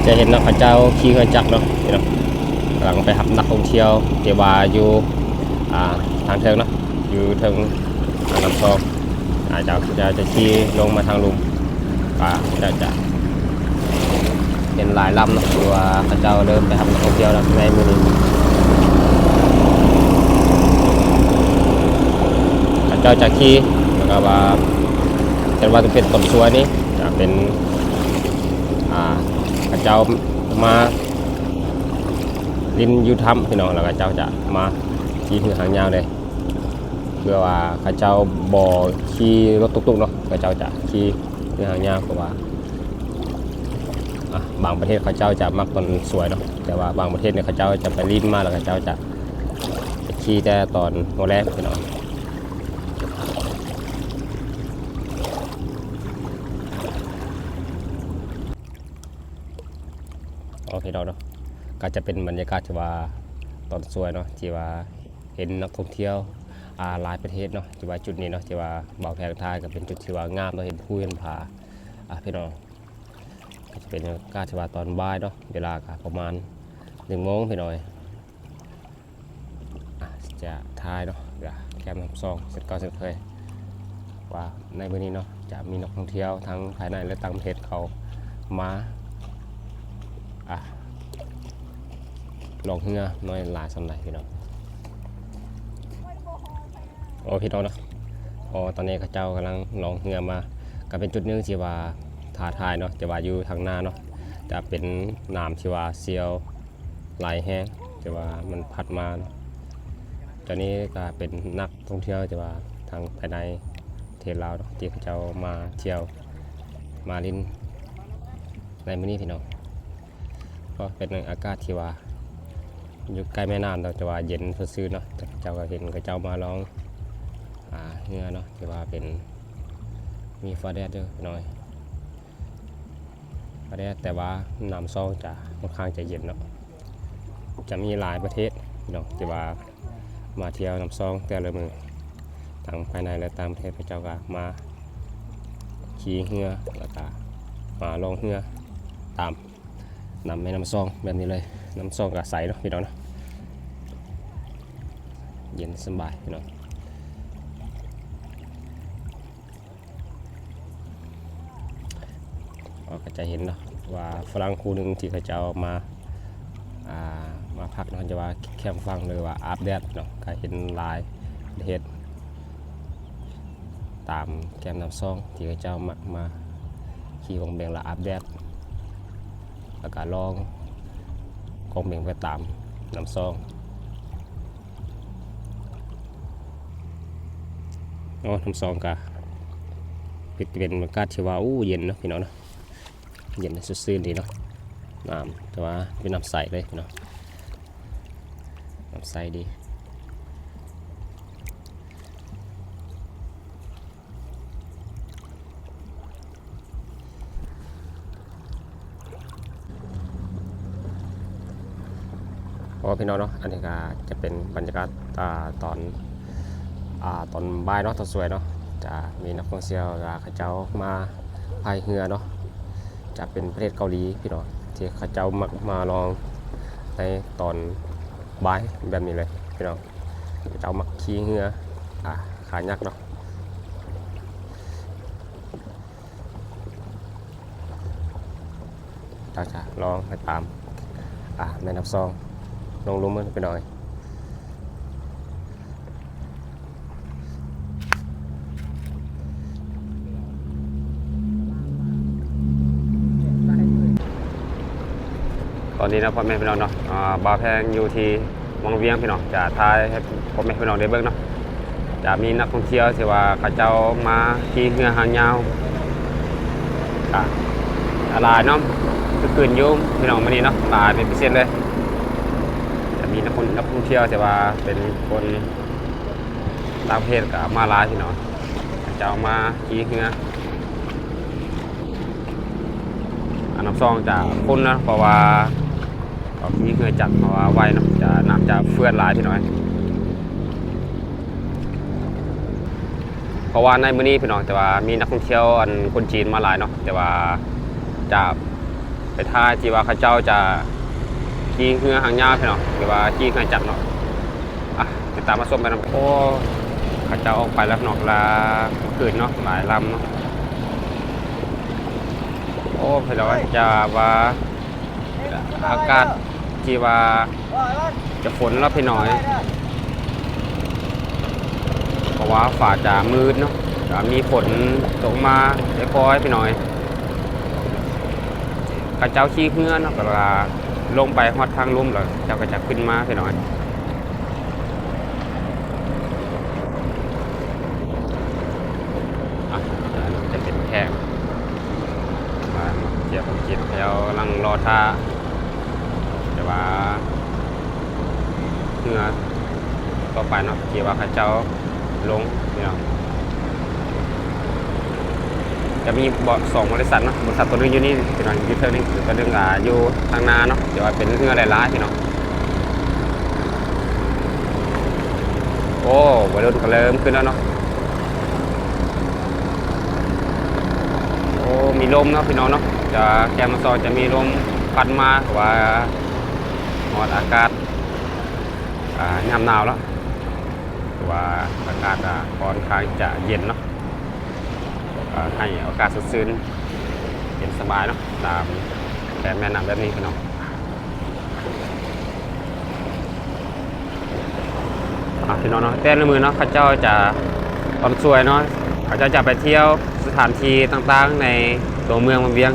ຈະເຫັນເນາະ ເຂົາເຈົ້າຂີ່ເຮືອຈັກເນາະ ເຫັນເນາະ ກຳລັງໄປຮັບນັກທ່ອງທ່ຽວທີ່ວ່າຢູ່ ອ່າ ທາງເທິງເນາະ ຢູ່ເທິງ ອ່າ ນ້ຳຊອງ ອ່າ ເຈົ້າ ເຂົາເຈົ້າຈະຂີ່ລົງມາທາງລຸ່ມ ອ່າ ເຂົາເຈົ້າຈະເຫັນຫຼາຍລຳເນາະ ຄືວ່າເຂົາເຈົ້າເລີ່ມໄປຮັບນັກທ່ອງທ່ຽວແລ້ວໃນມື້ນີ້ ເຂົາເຈົ້າຈະຂີ່ ແລ້ວກໍວ່າ ເຫັນວ່າຈະເປັນຕົ້ນຊວຍນີ້ ຈະເປັນ ອ່າ ເຂົາເຈົ້າມາຫຼິ້ນຢູ່ຖ້ຳ ພີ່ນ້ອງ ແລ້ວເຂົາເຈົ້າຈະມາຂີ່ເຮືອຫາງຍາວເດ້ ເພື່ອວ່າເຂົາເຈົ້າບໍ່ຂີ່ລົດຕຸກໆເນາະ ເຂົາເຈົ້າຈະຂີ່ເຮືອຫາງຍາວ ເພາະວ່າ ອ່າ ບາງປະເທດເຂົາເຈົ້າຈະມັກຕົ້ນຊວຍເນາະ ແຕ່ວ່າບາງປະເທດນີ້ເຂົາເຈົ້າຈະໄປຫຼິ້ນມາ ແລ້ວເຂົາເຈົ້າຈະໄປຂີ່ແຕ່ຕອນຫົວແລງ ພີ່ນ້ອງ. ໂອເຄເນາະ ກໍຈະເປັນບັນຍາກາດທີ່ວ່າຕອນສວຍເນາະ ທີ່ວ່າເຫັນນັກທ່ອງທ່ຽວ ອ່າ ຫຼາຍປະເທດເນາະ ທີ່ວ່າຈຸດນີ້ເນາະ ທີ່ວ່າບ່າວແພງຖ່າຍ ກໍເປັນຈຸດທີ່ວ່າງາມເນາະ ເຫັນພູເຫັນຜາ ອ່າ ພີ່ນ້ອງ ກໍຈະເປັນບັນຍາກາດທີ່ວ່າຕອນບ່າຍເນາະ ເວລາກໍປະມານໜຶ່ງໂມງ ພີ່ນ້ອງ. ອ່າ ຈະຖ່າຍເນາະ ແຄມນ້ຳຊອງເຊັ່ນເກົ່າເຊັ່ນເຄີຍ ວ່າໃນມື້ນີ້ເນາະ ຈະມີນັກທ່ອງທ່ຽວທັງພາຍໃນ ແລະ ຕ່າງປະເທດເຂົາມາ ອ່າ ລ່ອງເຮືອນ້ອຍຫຼາຍສ່ຳໃດ ພີ່ນ້ອງ. ໂອ້ ພີ່ນ້ອງເນາະ ອໍ ຕອນນີ້ເຂົາເຈົ້າກຳລັງລ່ອງເຮືອມາ ກໍເປັນຈຸດໜຶ່ງທີ່ວ່າທ້າທາຍເນາະ ແຕ່ວ່າຢູ່ທາງໜ້າເນາະ ຈະເປັນນ້ຳທີ່ວ່າສ່ຽວ ຫຼາຍແຮງ ແຕ່ວ່າມັນພັດມາເນາະ. ຕອນນີ້ກໍເປັນນັກທ່ອງທ່ຽວ ແຕ່ວ່າທາງພາຍໃນປະເທດລາວເນາະ ທີ່ເຂົາເຈົ້າມາທ່ຽວມາຫຼິ້ນໃນມື້ນີ້ ພີ່ນ້ອງ ກໍເປັນອາກາດທີ່ວ່າຢູ່ໃກ້ແມ່ນ້ຳເນາະ ແຕ່ວ່າເຢັນສົດຊື່ນເນາະ. ເຈົ້າກໍເຫັນເຂົາເຈົ້າມາລ່ອງ ອ່າ ເຮືອເນາະ ທີ່ວ່າເປັນ ມີຟ້າແດດເດີ ພີ່ນ້ອງ. ປະເທດ ແຕ່ວ່ານ້ຳຊອງຈະຂ້ອນຂ້າງຈະເຢັນເນາະ ຈະມີຫຼາຍປະເທດພີ່ນ້ອງ ທີ່ວ່າມາທ່ຽວນ້ຳຊອງແຕ່ລະມື້ ທັງພາຍໃນ ແລະ ຕ່າງປະເທດ ເຂົາເຈົ້າກໍມາຂີ່ເຮືອ ແລ້ວກໍມາລ່ອງເຮືອຕາມນ້ຳແມ່ນ້ຳຊອງແບບນີ້ເລີຍ. ນ້ຳຊອງກໍໃສເນາະ ພີ່ນ້ອງເນາະ ເຢັນສະບາຍ ພີ່ນ້ອງ. ເຮົາກໍຈະເຫັນເນາະວ່າຝຣັ່ງຄູ່ໜຶ່ງທີ່ເຂົາເຈົ້າມາ ອ່າ ມາພັກເນາະ ຈະວ່າແຄມຝັ່ງ ຫຼືວ່າອາບແດດເນາະ ກໍເຫັນຫຼາຍປະເທດຕາມແຄມນ້ຳຊອງ ທີ່ເຂົາເຈົ້າມັກມາຂີ່ກອງເບັງ ແລ້ວອາບແດດ ແລ້ວກໍລ່ອງກອງເບັງໄປຕາມນ້ຳຊອງ. ໂອ້ ນ້ຳຊອງກະເປັນ ເປັນບັນຍາກາດທີ່ວ່າ ໂອ້ ເຢັນເນາະ ພີ່ນ້ອງເນາະ ເຢັນສົດຊື່ນດີເນາະ ນ້ຳ ແຕ່ວ່າເປັນນ້ຳໃສເລີຍພີ່ນ້ອງ ນ້ຳໃສດີ. ໂອ້ ພີ່ນ້ອງເນາະ ອັນນີ້ກໍຈະເປັນບັນຍາກາດ ອ່າ ຕອນ ອ່າ ຕອນບ່າຍເນາະ ຕອນສວຍເນາະ ຈະມີນັກທ່ອງທ່ຽວ ລະເຂົາເຈົ້າມາພາຍເຮືອເນາະ ຈະເປັນປະເທດເກົາຫຼີພີ່ນ້ອງ ທີ່ເຂົາເຈົ້າມັກມາລ່ອງໃນຕອນບ່າຍແບບນີ້ເລີຍພີ່ນ້ອງ. ເຂົາເຈົ້າມັກຂີ່ເຮືອ ອ່າ ຄາຍັກເນາະ. ເຈົ້າຈະລ່ອງໄປຕາມ ອ່າ ແມ່ນ້ຳຊອງ ລົງລຸ່ມເບິ່ງພີ່ນ້ອງເອີຍ. ຕອນນີ້ເນາະ ພໍ່ແມ່ພີ່ນ້ອງເນາະ ອ່າ ບ່າວແພງຢູ່ທີ່ວັງວຽງພີ່ນ້ອງ ຈະຖ່າຍໃຫ້ພໍ່ແມ່ພີ່ນ້ອງໄດ້ເບິ່ງເນາະ. ຈະມີນັກທ່ອງທ່ຽວທີ່ວ່າເຂົາເຈົ້າມາຂີ່ເຮືອຫາງຍາວ ກະຫຼາຍເນາະ ຄຶກຄື້ນຢູ່ພີ່ນ້ອງມື້ນີ້ເນາະ ຫຼາຍເປັນພິເສດເລີຍ. ຈະມີນັກທ່ອງ ນັກທ່ອງທ່ຽວທີ່ວ່າເປັນຄົນຕ່າງປະເທດກະມາຫຼາຍພີ່ນ້ອງ ເຂົາເຈົ້າມາຂີ່ເຮືອ. ອາ ນ້ຳຊອງຈະຂຸ້ນເນາະ ເພາະວ່າ ກໍມີເຮືອຈັກ ເພາະວ່າໄວເນາະ ຈະ ນ້ຳຈະເຟື່ອນຫຼາຍພີ່ນ້ອງ. ເພາະວ່າໃນມື້ນີ້ພີ່ນ້ອງ ແຕ່ວ່າມີນັກທ່ອງທ່ຽວ ອັນ ຄົນຈີນມາຫຼາຍເນາະ ແຕ່ວ່າຈະ ໄປຖ້າທີ່ວ່າເຂົາເຈົ້າຈະຂີ່ເຮືອຫາງຍາວພີ່ນ້ອງ ຫຼືວ່າຂີ່ເຮືອຈັກເນາະ. ອ່ະ ຕິດຕາມມາຊົມໄປນຳ. ໂອ້ ເຂົາເຈົ້າອອກໄປແລ້ວພີ່ນ້ອງ ລາຄືນເນາະ ຫຼາຍລຳເນາະ. ໂອ້ ພີ່ນ້ອງ ຈະວ່າອາກາດທີ່ວ່າຈະຝົນແລ້ວພີ່ນ້ອງ ເພາະວ່າຟ້າຈະມືດເນາະ ຈະມີຝົນຕົກມາເລັກນ້ອຍພີ່ນ້ອງ. ເຂົາເຈົ້າຂີ່ເຮືອເນາະ ກໍວ່າລົງໄປຮອດທາງລຸ່ມແລ້ວ ເຂົາເຈົ້າກໍຈະຂຶ້ນມາພີ່ນ້ອງ. ອ່ະ ອັນນີ້ຈະເປັນແຂກມາທ່ອງທ່ຽວ ເຂົາເຈົ້າກຳລັງລໍຖ້າ ແຕ່ວ່າເຮືອຕໍ່ໄປເນາະ ທີ່ວ່າເຂົາເຈົ້າລົງພີ່ນ້ອງ. ຈະມີບໍ ສອງບໍລິສັດເນາະ ບໍລິສັດຕົວໜຶ່ງຢູ່ນີ້ພີ່ນ້ອງ ຢູ່ເທິງນີ້ ຕົວໜຶ່ງ ອ່າ ຢູ່ທາງໜ້າເນາະ ແຕ່ວ່າເປັນເຮືອຫຼາຍໆພີ່ນ້ອງ. ໂອ້ ໄວລຸ້ນກໍເລີ່ມຂຶ້ນແລ້ວເນາະ. ໂອ້ ມີລົມເນາະພີ່ນ້ອງເນາະ ຈະແຄມມາຊອງຈະມີລົມພັດມາ ເພາະວ່າຮອດອາກາດ ອ່າ ຍາມໜາວແລ້ວ ເພາະວ່າອາກາດ ອ່າ ຄ່ອນຂ້າງຈະເຢັນເນາະ ກໍໃຫ້ອາກາດສົດຊື່ນ ເຢັນສະບາຍເນາະ ຕາມແຄມແມ່ນ້ຳແບບນີ້ພີ່ນ້ອງ. ອ່າ ພີ່ນ້ອງເນາະ ແຕ່ລະມື້ເນາະ ເຂົາເຈົ້າຈະ ຕອນສວຍເນາະ ເຂົາເຈົ້າຈະໄປທ່ຽວສະຖານທີ່ຕ່າງໆໃນຕົວເມືອງວັງວຽງ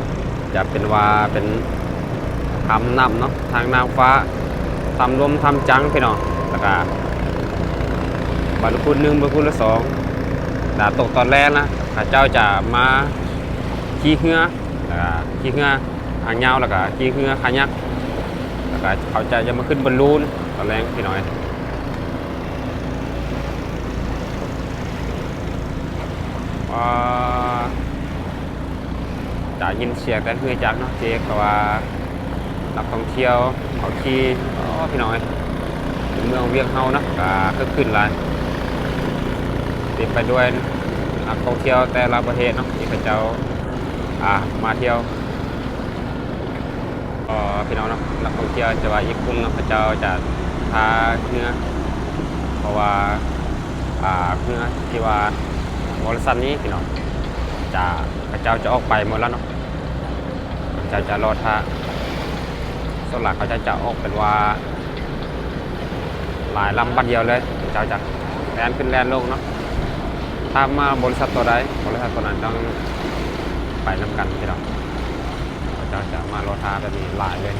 ຈະເປັນວ່າເປັນຖ້ຳນ້ຳເນາະ ທາງນ້ຳຟ້າ ຖ້ຳລົມ ຖ້ຳຈັງພີ່ນ້ອງ ແລ້ວກະບັນພຸດໜຶ່ງ ບັນພຸດລະສອງ ແລ້ວຕົກຕອນແລງນະ ເຂົາເຈົ້າຈະມາຂີ່ເຮືອ ແລ້ວກະຂີ່ເຮືອຫາງຍາວ ແລ້ວກະຂີ່ເຮືອຄາຍັກ ແລ້ວກະເຂົາເຈົ້າຈະມາຂຶ້ນບອນລູນຕອນແລງພີ່ນ້ອງ. ອ່າ ຈະຍິນສຽງແຕ່ເຮືອຈັກເນາະ ເຈກ ເພາະວ່ານັກທ່ອງທ່ຽວເຂົາຂີ່ ອໍ ພີ່ນ້ອງເອີຍ ເປັນເມືອງວຽງເຮົາເນາະ ກະຄຶກຄື້ນຫຼາຍ ເຕັມໄປດ້ວຍນັກທ່ອງທ່ຽວແຕ່ລະປະເທດເນາະ ທີ່ເຂົາເຈົ້າ ອ່າ ມາທ່ຽວ. ເອີ ພີ່ນ້ອງເນາະ ນັກທ່ອງທ່ຽວຈະວ່າອີກກຸ່ມເນາະ ເຂົາເຈົ້າຈະຖ້າເຮືອ ເພາະວ່າ ອ່າ ເຮືອທີ່ວ່າບໍລິສັດນີ້ພີ່ນ້ອງ ຈະ ເຂົາເຈົ້າຈະອອກໄປໝົດແລ້ວເນາະ ເຂົາເຈົ້າຈະລໍຖ້າ ສ່ວນຫຼາຍເຂົາເຈົ້າຈະອອກເປັນວ່າ ຫຼາຍລຳບັດດຽວເລີຍ ເຂົາເຈົ້າຈະແລ່ນຂຶ້ນແລ່ນລົງເນາະ ຖ້າມາບໍລິສັດຕົວໃດ ບໍລິສັດຕົວນັ້ນຕ້ອງໄປນຳກັນພີ່ນ້ອງ ເຂົາເຈົ້າຈະມາລໍຖ້າແບບນີ້ຫຼາຍເລີຍ.